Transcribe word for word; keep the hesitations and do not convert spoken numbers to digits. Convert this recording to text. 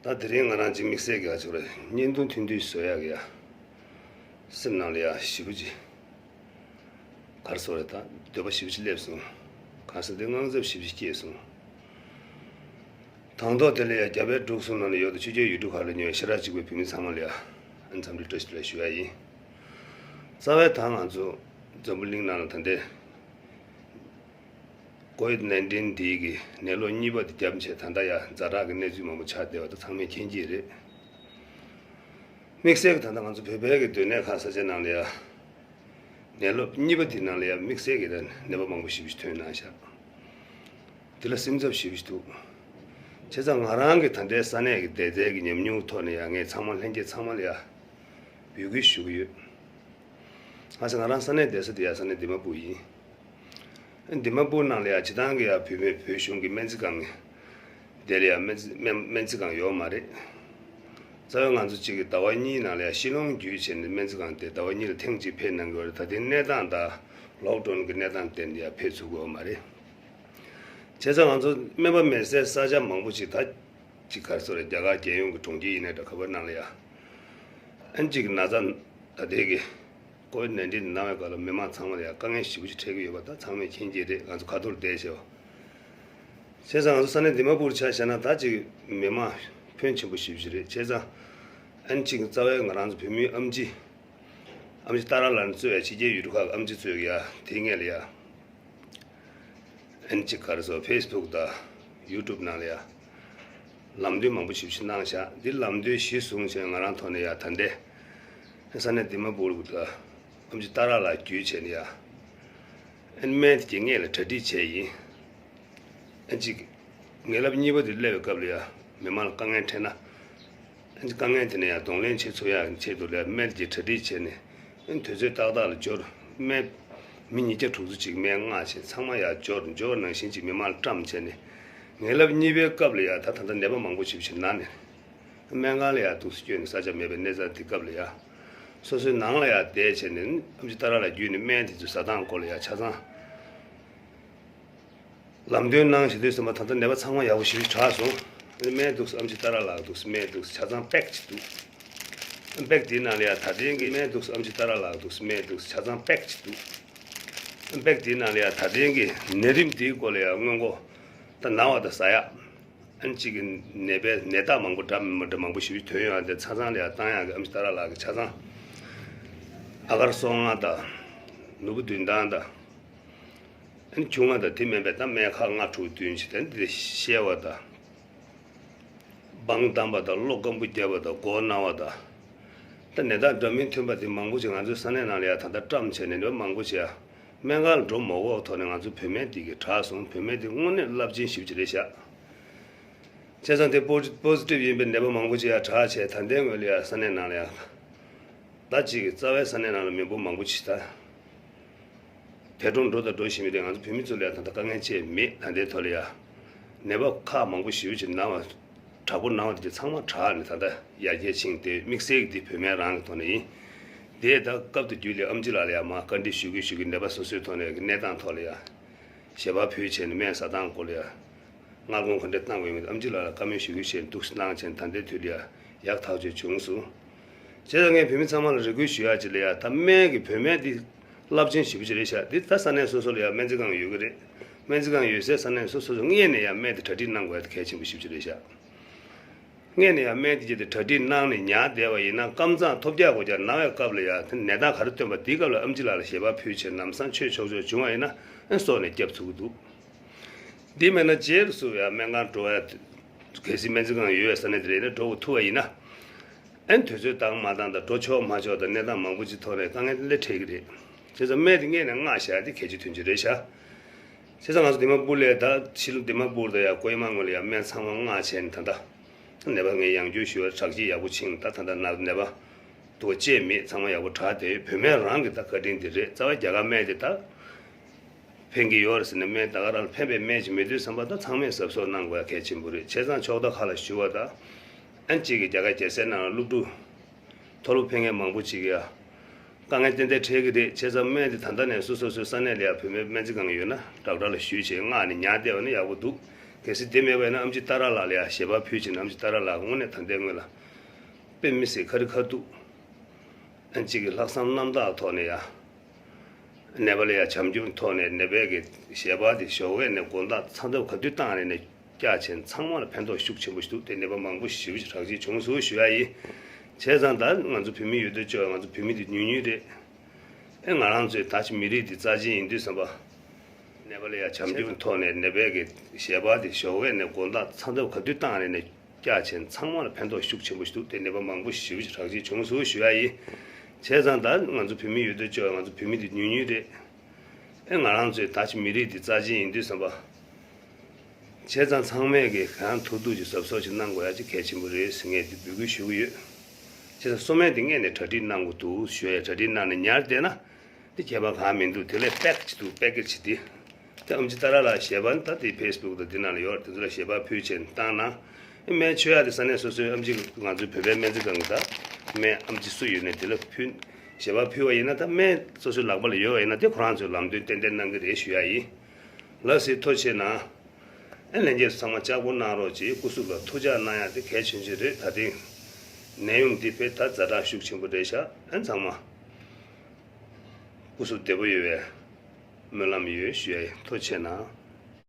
ད་དེ་རིང་ང་རང་གཅིག་དམིགས་བསལ་གྱི་ཨ་ཅོ་རེ་བརྙན་ཐུང་ཐུང་ཐུང་བཟོ་ཡག་གི་ཡ། སེམས་ནང་ལ་ཡ་ཞེ་པོ་ཅིག་ག་རེ་ཟེར་རེད། ད་འདོད་པ་ཞེ་པོ་ཅིག་སླེབས་སོང་། གང་ཟེར་དེ་དངངས་འཚབ་ཞེ་པོ་ཅིག་སྐྱེས་སོང་། དང་ཐོག་དེ་ལ་ཡ་རྒྱ་བལ་འབྲུག་གསུམ་ནང་ལ་ཡོད་དུ་ཕྱི་རྒྱལ་ཡུལ་གྲུ་ཁག་ལ་ཉོས་ཤ་ཁྲག་གཅིག་པའི་བོད་མི་ཚང་མ་ལ་ཡ་ཨ་འཚམས་འདྲི་བཀྲ་ཤིས་བདེ་ལེགས་ཞུ་ཡ་ཡིན། རྩ་བའི་ད་ང་ཚོ་འཛམ་བུ་གླིང་ནང་ལ་ད་ལྟའི་ཀོ་ཝིད་ནའིན་ཊིན་འདིའི་གི་ནད་ལོ་གཉིས་པ་དེ་བརྒྱབ་བྱས་ད་ལྟ་ཡ་ཛ་དྲག་གི་གནས་ཚུལ་མང་པོ་ཆགས་བསྡད་པ་ད་ཚང་མས་མཁྱེན་གྱི་རེད། དམིགས་བསལ་གྱི་ད་ལྟ་ང་ཚོ་བོད་པའི་གི་སྡོད་གནས་ཁག་ས་ཆའི་ནང་ལ་ཡ་ནད་ལོ་གཉིས་པ་དེའི་ནང་ལ་ཡ་དམིགས་བསལ་གྱི་ད་ནད་པ་མང་པོ་ཞེ་པོ་ཞིག་ཐོན་གནང་ཤག་དེ་ལ་སེམས་འཚབ་ཞེ་པོ་ཞིག་འདུག་བྱས་ཙང་ང་རང་གི་ད་ལྟའི་ས་གནས་ཀྱི་བསྡད་ཚལ་གྱི་ཉམས་མྱོང་ཐོག་ནས་ཡ་ངས་ཚང་མ་ལྷན་རྒྱས་ཚང་མ་ལ་ཡ་འབོད་སྐུལ་ཞུ་གི་ཡོད། གང་ཟེར་ང་རང་ས་གནས་བསྡད་ས་དེ་ཡ་ས་གནས་དི་མ་པུར་ཡིན། དི་མ་པུར་ནང་ལ་ཡ་སྤྱིར་བཏང་གི་ཡ་བོད་མི་བོད་གཞུང་གི་སྨན་རྩིས་ཁང་དེ་ལ་ཡ་སྨན་རྩིས་སྨན་སྨན་རྩིས་ཁང་ཡོད་མ་རེད། རྩ་བའི་ང་ཚོ་གཅིག་གི་ཟླ་བ་གཉིས་ནང་ལ་ཡ་ཤི་ལོང་བརྒྱུད་བྱས་ནས་སྨན་རྩིས་ཁང་དེ་ཟླ་བ་གཉིས་ལ་ཐེངས་གཅིག་ཕེབས་གནང་གི་ཡོད་རེད། ད་ལྟའི་གནས་སྟངས་དང་ལོག་ཌའུན་གྱི་གནས་སྟངས་བརྟེན་ཏེ་ཡ་ཕེབས་ཚུགས་ཀྱི་ཡོད་མ་རེད། བྱས་ཙང་ང་ཚོ་སྨན་པ་མེད་སའི་ས་ཆ་མང་པོ་ཅིག་ད་ཅིག་ག་རེ་ཟེར་རེད། རྒྱ་གར་རྒྱལ་ཡོངས་ཀྱི་གྲོང་ཁྱེར་ཡིན་ནའི་འདྲ་ག་པར་ནང་ལ་ཡ་ཨན་ཅིག་གི་ན་ཚ་ད་ལྟའི་གི་ཀོ་ཝིད་ནའིན་ཊིན་ན་བའི་སྐབས་ལ་མི་མང་ཚང་མ་ལ་ཡང་དཀའ་ངལ་ཞེ་པོ་ཅིག་འཕྲད་ཀྱི་ཡོད་པ་ད་ཚང་མས་མཁྱེན་གྱི་རེད། ང་ཚོ་ཁ་ཐོར་བསྡད་བྱས་པ། བྱས་ཙང་ང་ཚོ་ས་གནས་འདི་མ་པུར་ཆ་བཞག་ན་ད་ཅིག་མི་མང་ཕོན་ཆེན་པོ་ཞེ་པོ་ཅིག་རེད། བྱས་ཙང་ཨན་ཅིག་རྩ་བའི་ང་རང་ཚོ་བོད་མིའི་ཨམ་ཆི་ཨམ་ཆི་ཏཱ་ར་ལ་ནས་གཙོས་པའི་ཕྱི་རྒྱལ་ཡུལ་གྲུ་ཁག་གི་ཨམ་ཆི་ཚོས་ཀྱི་ཡ་དེ་སྔས་ལ་ཡ། ཨན་ཅིག་ག་རེ་ཟེར་ཕེ་སི་བུག་དང་ཡུ་ཊུབ་ནང་ལ་ཡ་ལམ་སྟོན་མང་པོ་ཞིབ་ཞིབ་གནང་བཞག་འདི་ལམ་སྟོན་གཞི་བཟུང་བྱས་ང་རང་ཐོག་ནས་ཡ་ད་ལྟའི་ས་གནས་འདི་མ་པུར་དུ་ཨམ་ཆི་ཏཱ་ར་ལ་བརྒྱུད་བྱས་ནས་ཡ་ཨན་སྨན་དེ་གི་སྔས་ལ་གྲ་སྒྲིག་བྱས་ཡིན། ཨན་ཅིག་ངེད་ལབ་གཉིས་པ་དེ་སླེབས་པའི་སྐབས་ལ་ཡ་མི་མང་ལ་དཀའ་ངལ་འཕྲད་ན། དཀའ་ངལ་དེ་ནས་ཡང་གདོང་ལེན་བྱེད་ཚུགས་ཡག་ཆེད་དུ་ལ་སྨན་གྱི་གྲ་སྒྲིག་བྱས་ནས་དུས་ཚོད་ཏག་ཏག་ལ་འབྱོར། སྨན་མི་ཉིས་བརྒྱ་དྲུག་ཅུ་ཅིག་སྨན་མངགས་བྱས་ཚང་མ་ཡར་འབྱོར། འབྱོར་ནང་བཞིན་ཅིག་མི་མང་ལ་བཀྲམ་བྱས་ནས་ངེད་ལབ་གཉིས་པའི་སྐབས་ལ་ཡ་ད་ད་ལྟ་ནད་པ་མང་པོ་ཞིག་ཞིག་ན་ནས་སྨན་ཁང་ལ་ཡར་འདུག་སེ་བསྐྱོད་ནས་ས་ཆ་མེད་པའི་གནས་ཚུལ་དེ་སྐབས་ལ་ཡ་སོ་སོའི་ནང་ལ་ཡར་བསྡད་བྱས་ནས་ཨམ་ཆི་ཏཱ་ར་ལ་བརྒྱུད་ནས་སྨན་དེ་ཚོ་ཟ་སྟངས་སྐོར་ལ་ཡ་ཆ་ཚང་། ལམ་སྟོན་གནང་བྱེད་དུས་ཙམ་པ་ད་ལྟ་ནད་པ་ཚང་མ་ཡག་པོ་ཞེ་པོ་དྲག་སོང་། སྨན་འདུག་ཨམ་ཆི་ཏཱ་ར་ལགས་འདུག་སྨན་འདུག་ཆ་ཚང་པེག་ཅིག་འདུག་པེག་དེའི་ནང་ལ་ཡ་ད་ཐེངས་ཀྱི་སྨན་འདུག་ཨམ་ཆི་ཏཱ་ར་ལགས་འདུག་སྨན་འདུག་ཆ་ཚང་པེག་ཅིག་འདུག་པེག་དེའི་ནང་ལ་ཡ་ད་ཐེངས་ཀྱི་ནད་རིམས་དེའི་སྐོར་ལ་ཡ་སྔོན་འགོག་ད་ན་བ་དང་ཟ་ཡག་ཨན་ཅིག་གི་ནད་པའི་ནད་རྟགས་མང་པོ་འདྲ་མི་འདྲ་མང་པོ་ཞེ་པོ་ཐོན་ཡོང་དེ་ཆ་ཚང་ལ་ཡ་བཏང་ཡག་གི་ཨམ་ཆི་ཏཱ་ར་ལགས་ཀྱི་ཆ་ཚང་ཨ་གར་སོ་ལྔ་དང་ནོར་བུ་བདུན་ཐང་དང་། ཨ་ནི་ཆུང་བ་དང་དེ་མིན་པའི་ད་སྨན་ཁག་ལྔ་དྲུག་བདུན་ཞིག་དང་འདི་བཤལ་བ་དང་། སྦང་བཏང་བ་དང་གློ་སྐམ་པོ་བརྒྱབ་པ་དང་མགོ་ན་བ་དང་། ད་ནད་རྟགས་འདྲ་མིན་ཐོན་པ་དེ་མང་པོ་ཞིག་ང་ཚོའི་ས་གནས་ནང་ལ་ཡ་ད་ལྟ་བཀྲམ་བྱས་ནས་ནད་པ་མང་པོ་ཞིག་ཡ་སྨན་ཁང་ལ་འགྲོ་མ་དགོས་ཐོག་ནས་ང་ཚོ་བོད་སྨན་དེ་གི་དྲག་སོང་། བོད་སྨན་དེ་དངོས་གནས་རླབས་ཆེན་ཞེ་པོ་ཅིག་རེད་ཤག་བྱས་ཙང་དེ་པོ་པོ་སི་ཊིབ་ཡིན་པའི་ནད་པ་མང་པོ་ཅིག་ཡ་དྲག་བྱས་ད་ལྟའི་ངོས་ལ་ཡ་ས་གནས་ནང་ལ་ཡ། ད་ཅིག་རྩ་བའི་ས་གནས་ནང་ལ་མི་འབོར་མང་པོ་ཅིག་ད། འདས་གྲོངས་འགྲོ་དང་འགྲོ་བཞིན་པའི་ང་ཚོ་བོད་མི་ཚོ་ལ་ཡང་ད་ལྟ་དཀའ་ངལ་ཅི་ཡང་མེད། ད་ལྟའི་ཐོག་ལ་ཡང་ནད་པ་ཁག་མང་པོ་ཞེ་པོ་ཅིག་ན་བ། དྲག་པོ་ན་བ་དེ་ཚང་མ་དྲག་ནས་ད་ལྟ་ཡར་རྒྱས་ཕྱིན་ཏེ་དམིགས་བསལ་གྱི་འདི་བོད་སྨན་རང་གི་ཐོག་ནས་ཡིན། དེ་ད་སྐབས་དང་རྒྱུན་ལ་ཨམ་ཆི་ལགས་ལ་ཡང་མར་བཀའ་འདྲི་ཞུ་གི་ཞུ་གི་ནད་པ་སོ་སོའི་ཐོག་ནས་གནས་སྟངས་ཐོག་ལ་ཡང་ཞལ་པར་ཕུལ་བྱས་ནས་སྨན་ཟ་སྟངས་སྐོར་ལ་ཡང་། སྔ་དགོང་ག་འདྲས་བཏང་དགོས་ཡོད་མེད་ཨམ་ཆི་ལགས་ལ་བཀའ་མོལ་ཞུ་རྒྱུ་བྱས་འདུག་སེ་གནང་བྱས་ད་ལྟའི་དུས་ལ་ཡ་ཡག་ཐག་ཆོད་བྱུང་སོང་། བྱས་ཙང་ངས་བོད་མི་ཚང་མ་ལ་རེ་སྐུལ་ཞུ་ཡག་ཅིག་ལ་ཡ་ད་སྨན་གྱི་བོད་སྨན་འདི་རླབས་ཆེན་ཞེ་པོ་ཅིག་རེད་ཤག་འདི་ད་ས་གནས་སོ་སོ་ལ་ཡ་སྨན་རྩིས་ཁང་ཡོད་ཀྱི་རེད། སྨན་རྩིས་ཁང་ཡོད་སའི་ས་གནས་སོ་སོ་སོ་སྔས་ནས་ཡ་སྨན་དེ་གྲ་སྒྲིག་གནང་དགོས་ཡ་དེ་གལ་ཆེན་པོ་ཞེ་པོ་ཅིག་རེད་ཤག་སྔས་ནས་ཡ་སྨན་དེ་གྱད་དེ་གྲ་སྒྲིག་གནང་ནས་ཉར་བསྡད་པ་ཡིན་ན་ཀམ་ཚང་ཐོལ་རྒྱག་སྒོ་རྒྱག་ན་བའི་སྐབས་ལ་ཡ་དེ་ནད་རྟགས་ག་རེ་སྟོན་པ་དེའི་སྐབས་ལ་ཨམ་ཆི་ལགས་ལ་ཞལ་པར་ཕུལ་བྱས་ལམ་སང་ཆོས་ཆོག་ཆོག་བྱུང་བ་ཡིན་ན་ཨ་སྲོག་ནས་སྐྱབས་ཚུགས་ཀྱི་འདུག་འདི་མེད་ན་རྗེས་སུ་ཡང་སྨན་ཁང་འགྲོ་བའི་གལ་སྲིད་སྨན་རྩིས་ཁང་ཡོད་པའི་ས་གནས་དེ་རེད་ན་འགྲོ་དགོས་ཐུག་པ་ཡིན་ན། ཨན་དུས་ཚོད་བཏང་མ་བཏང་དང་འགྲོ་ཆོག་མ་ཆོག་དང་གནས་སྟངས་མང་པོ་ཅིག་ཐོག་ནས་དཀའ་ངལ་སླེབས་འཕྲད་ཀྱི་རེད། བྱས་ཙང་སྨན་དེ་སྔས་ནས་མངགས་བཞག་དེ་གལ་ཆེ་དོན་ཆེ་རེད་ཤག་བྱས་ཙང་ང་ཚོ་དི་མ་པུར་ལ་ད་ཕྱི་ལོ་དི་མ་པུར་དང་ཡང་ཀོ་ཧི་མ་ངོས་ལ་ཡང་སྨན་ཚང་མ་མངགས་བྱས་ནས་ད་ལྟ་ནད་པ་ངས་ཡང་བསྐྱར་ཞུ་བ་དྲག་སྐྱེད་ཡག་པོ་ཕྱིན། ད་ད་ལྟ་ནད་པ་དུ་བ་ཅེས་མེད། ཚང་མ་ཡག་པོ་དྲག་བསྡད་ཡོད། བོད་སྨན་རང་གི་ད་བཀའ་དྲིན་དེ་རེད། རྩ་བ་རྒྱ་གར་སྨན་དེ་ད། ཕན་གྱི་ཡོད་རེད་ཟེར་ནས་སྨན་ད་ག་རང་ལ་ཕན་པའི་སྨན་ཅིག་མེད་དུས་ཙམ་པ་ད་ཚང་མས་གཟབ་གཟབ་གནང་དགོས་ཡ་གལ་ཆེན་པོ་རེད། བྱས་ཙང་ཕྱོགས་མཐའ་ཁག་ལ་ཞུ་བ་དང་། ཨན་གཅིག་གི་རྒྱ་གར་རྒྱལ་སའི་ནང་ལ་སློབ་ཕྲུག་མཐོ་སློབ་ཕན་མཁན་མང་པོ་ཅིག་གིས་དཀའ་ངལ་ཏན་ཏན་འཕྲད་ཀྱི་རེད། བྱས་ཙང་སྨན་དེ་ད་ལྟ་ནས་སོ་སོ་སོའི་ས་གནས་ལ་ཡ་བོད་སྨན་སྨན་རྩིས་ཁང་ཡོད་ན་ཌོག་ཊར་ལ་ཞུས་བྱས་མངགས་ནས་ཉར་བསྡད་པ་ནི་ཡག་པོ་འདུག་གལ་སྲིད་དེ་མེད་པ་ཡིན་ན་ཨེམ་ཆི་ཏཱ་ར་ལགས་ལ་ཡ་ཞལ་པར་ཕུལ་བྱས་ནས། ཨེམ་ཆི་ཏཱ་ར་ལགས་དངོས་གནས་ད་ལྟའི་སྔོན་ལ་དཔེ་མི་སྲིད་ཁ་རི་ཁ་ཐུག་ཨ་ཅིག་གི་ལྷག་བསམ་རྣམ་དག་ཐོག་ནས་ཡ། ནེ་པ་ལ་ཡ་བྱམས་སྐྱོང་ཐོག་ནས་ནེ་པའི་གི་ཞལ་པར་དེ་ཞོགས་ཀས་ནས་དགོང་དག་མཚམས་ཚབ་ག་དུས་བཏང་རེད་ནས་བཀྱག་བྱས་ཚང་མ་ལ་ཕན་ཐོགས་ཤུགས་ཆེན་པོ་ཞིག་འདུག་དེ་ནད་པ་མང་པོ་ཞེ་པོ་ཅིག་རག་བྱས་བྱུང་སོང་ཞུ་ཡ་ཡིན། བྱས་ཙང་ད་ང་ཚོ་བོད་མི་ཡོད་དོ་ཅོག་ང་ཚོ་བོད་མི་དེ་ཉུང་ཉུང་རེད། ཨེ་ང་རང་ཚོའི་ད་ཅི་མི་རིགས་དེ་རྩ་ཆེན་ཡིན་དུས་ཙམ་པ། ནེ་པ་ལ་ཡ་བྱམས་སྐྱོང་ཐོག་ནས་ནེ་པའི་གི་ཞལ་པར་དེ་ཞོགས་ཀས་ནས་དགོང་དག་མཚམས་ཚབ་ག་དུས་བཏང་རེད་ནས་བཀྱག་བྱས་ཚང་མ་ལ་ཕན་ཐོགས་ཤུགས་ཆེན་པོ་ཞིག་འདུག་དེ་ནད་པ་མང་པོ་ཞེ་པོ་ཅིག་རག་བྱས་བྱུང་སོང་ཞུ་ཡ་ཡིན། བྱས་ཙང་ད་ང་ཚོ་བོད་མི་ཡོད་དོ་ཅོག་ང་ཚོ་བོད་མི་དེ་ཉུང་ཉུང་རེད། ཨེ་ང་རང་ཚོའི་ད་ཅི་མི་རིགས་དེ་རྩ་ཆེན་ཡིན་དུས་ཙམ་པ། བྱས་ཙང་ཚང་མས་ཀྱི་གང་ཐུབ་ཐུབ་ཀྱི་གཟབ་གཟབ་ཅིག་གནང་དགོས་ཡ་ཅིག་གལ་ཆེན་པོ་རེད་ཟེར་ངས་འདི་འབོད་སྐུལ་ཞུ་གི་ཡོད། བྱས་ཙང་སོ་མའི་འདི་སྔས་ནས་གྲ་སྒྲིག་གནང་དགོས་འདུག་ཞུ་ཡ། གྲ་སྒྲིག་གནང་ནས་ཉར་བསྡད་ན་འདི་ཁྱད་པར་གང་མི་འདུག་དེ་ལས་པེག་ཅིག་འདུག་པེ་ཀེ་ཇི་འདི། དེ་ཨེམ་ཆི་ཏཱ་ར་ལགས་ཞལ་པར་ད་དེ་ཕེ་སི་བུག་དང་འདི་ནང་ལ་ཡོད་རེད། དེ་ཚོ་ལ་ཞལ་པར་ཕུལ་བྱས་བཏང་ན། སྨན་མཆོད་ཡ་དེ་ས་གནས་སོ་སོའི་ཨེམ་ཆི་ང་ཚོའི་བོད་པའི་སྨན་རྩིས་ཁང་གི་ད་སྨན་ཨེམ་ཆི་སུ་ཡོད་ནས་དེ་ལ་ཕུལ། ཞལ་པར་ཕུལ་བ་ཡིན་ན་ད་སྨན་སོ་སོའི་ལག་པ་ལ་ཡོད་པ་ཡིན་ན་དེ་ཁོ་རང་ཚོའི་ལམ་སྟོན་ཏན་ཏན་གནང་གི་རེད་ཞུ་ཡ་ཡིན། ལགས་སེ་ཐུགས་རྗེ་གནང་། ཨེ་ལྷན་རྒྱས་ཚོ་ཚང་མ་ལྕགས་པོ་གནང་རོགས་གྱིས། སྐུ་གཟུགས་ལ་ཐུགས་ཅག་གནང་ཡ་དེ་གལ་ཆེན་ཆེ་རེད། ད་ཐེངས་ནད་ཡམས་འདི་དཔེ་ད་ཛ་དྲག་ཤུགས་ཆེན་པོ་རེད་ཤག་ཨེ་ཚང་མ་སྐུ་གཟུགས་བདེ་པོ་ཡོད་པའི་སྨོན་ལམ་ཡོད་ཞུ་ཡ་ཡིན། ཐུགས་རྗེ་གནང་།